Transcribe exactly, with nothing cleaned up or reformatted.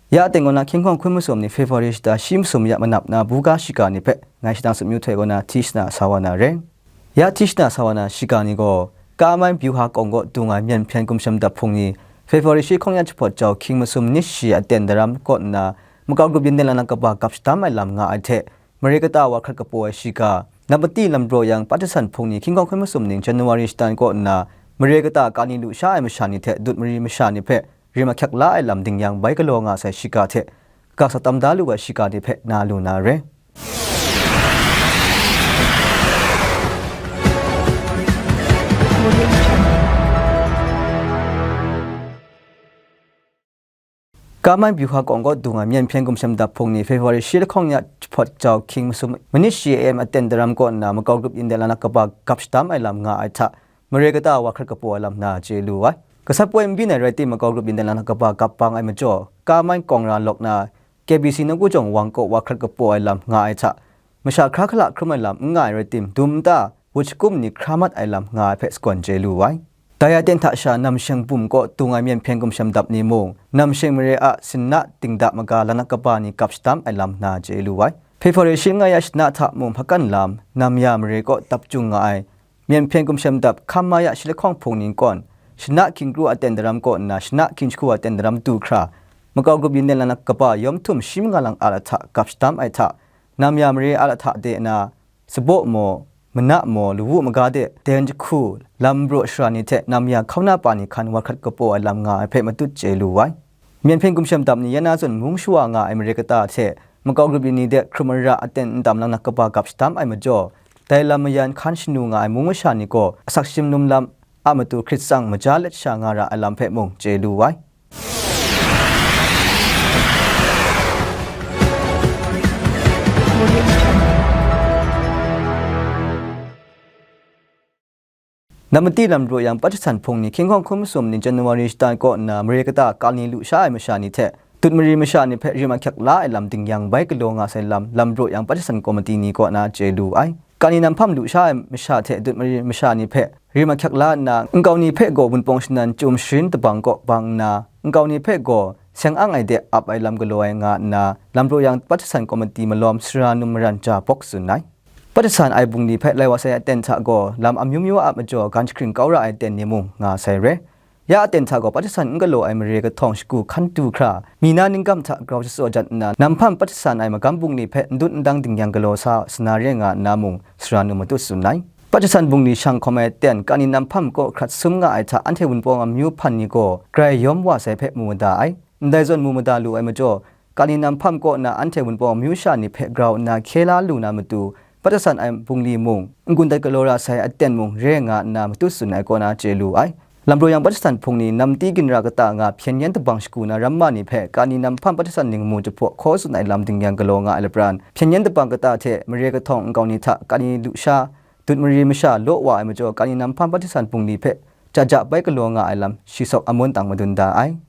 Ya aten kaw na hkying hkawng hkun masum ni February shata shi masum ya manap na buga shiga ni hpe ngai shadang tsup myu htoi kaw na hti shana sa wa na re. Ya hti shana sa wa na shiga ni gaw, Kamai Byuha kawng kaw dung ai myen hpyen gumshem dap hpung ni February shi hkawng ya jahpawt jau hkying masum nit shi aten daram kaw nna, makau grup yin den lang na kaba gap shadam ai lam nga ai hte, mare kata wa hkrat kapaw ai shiga, Namati lambraw yang Patahsan hpung ni hkying hkawng hkun masum ning January shata ni kaw nna, mare kata kani lu sha ai masha ni hte dut mari masha ni hpe rim ahkyak la ai lam dingyang bai galaw nga sai shiga hte, ga sa tam da lu ai shiga ni hpe na lu na re. Kamai Byuha kawng kaw dung ai myen hpyen gumshem dap hpung ni February shi lahkawng ya jahpawt jau hkying masum manit shi A M aten daram kaw nna makau grup yin den lang na kaba gap shadam ai lam nga ai hta, mare kata wa hkrat kapaw ai lam na chye lu ai. Gasat poi n byin ai rai tim, makau grup yin den lang na kaba gap bang ai majaw, Kamai kawng ra lawk na, K B C nawku jawng wang kaw wa hkrat kapaw ai lam nga ai hta, masha hkra hkala hkrum ai lam n nga ai rai tim, dum nta, wut shakum ni hkra mat ai lam nga ai hpe sagawn chye lu ai. Dai aten hta sha Namsheng bum kaw dung ai myen hpyen gumshem dap ni mung, Namsheng mare a sinna dingda maga lang na kaba ni gap shadam ai lam na chye lu ai. February shi nga ya shana hta mung hpakan lam, Namya mare kaw dap jung nga ai, myen hpyen gumshem dap hkam ma ya shi lahkawng hpung ni kawn, shana hkying kru aten daram kaw nna shana hkying jahku aten daram du hkra, makau grup yin den lang na kaba yawm htum shi manga lang a lahta gap shadam ai hta, Namya mare a lahta de na, sabaw maw, mana maw, lawu maga de, den jahku, lam braw shara ni hte Namya hkauna pa ni hkan wa hkrat kapaw ai lam nga ai hpe matut chye lu ai. Myen hpyen gumshem dap ni ya na zawn mung shawa nga ai mare kata hte makau grup yin ni de hkrum ara aten n tam lang na kaba gap shadam ai majaw, dai lam mayan hkan shanu nga ai mung masha ni gaw asak shim lum lam a matu hkrit tsang maja let sha nga ra ai lam hpe mung chye lu ai. Namati lamraw yang Patahsan hpung ni hkying hkawng hkun masum ni January shata kaw nna mare kata kani lu sha ai masha ni hte dut mari masha ni hpe rim ahkyak la ai lam dingyang bai galaw nga sai lam, lamraw yang Patahsan komiti ni kaw na chye lu ai. Kani nam hpam lu sha ai masha hte dut mari masha ni hpe rim ahkyak la nna, nkau ni hpe gaw Wunpawng shanan chyum sharin dabang kaw bang nna, nkau ni hpe gaw seng ang ai de ap ai lam galaw ai nga nna, lamraw yang Patahsan komiti malawm sara num maran ja bawk tsun ai. Patahsan ai bungli hpe lai wa sai aten hta gaw lam amyu myu a majaw gan jahkring kau ra ai aten ni mung nga sai re. Ya aten hta gaw Patahsan n galaw ai mare kahtawng shagu hkan du hkra, mi na ningkam hta grau jashaw jat nna, nam hpam Patahsan ai magam bungli hpe n dut n dang dingyang galaw sa, sa na re nga nna mung sara num matut tsun ai. Patahsan bungli shang hkawm ai aten kani nam hpam kaw hkrat sum nga ai hta anhte Wunpawng amyu hpan ni gaw grai yawm wa sai hpe mu mada ai. Ndai zawn mu mada lu ai majaw, kani nam hpam kaw na anhte Wunpawng amyu sha ni hpe grau nna hkye la lu na matu, Patahsan ai bungli mung, n-gun dat galaw ra sai aten mung re nga nna matut tsun ai kaw na chye lu ai. Lamraw yang Patahsan hpung ni Namti ginra kata nga hpyen yen dabang shagu na ramma ni hpe kani nam hpam Patahsan ningmu jahpaw hkaw tsun ai lam dingyang galaw nga ai lapran, hpyen yen dabang kata hte mare kahtawng nkau ni hta kani lu sha, dut mari masha law wa ai majaw, kani nam hpam Patahsan bungli hpe ja ja bai galaw nga ai lam shi sawk amun tang madun da ai.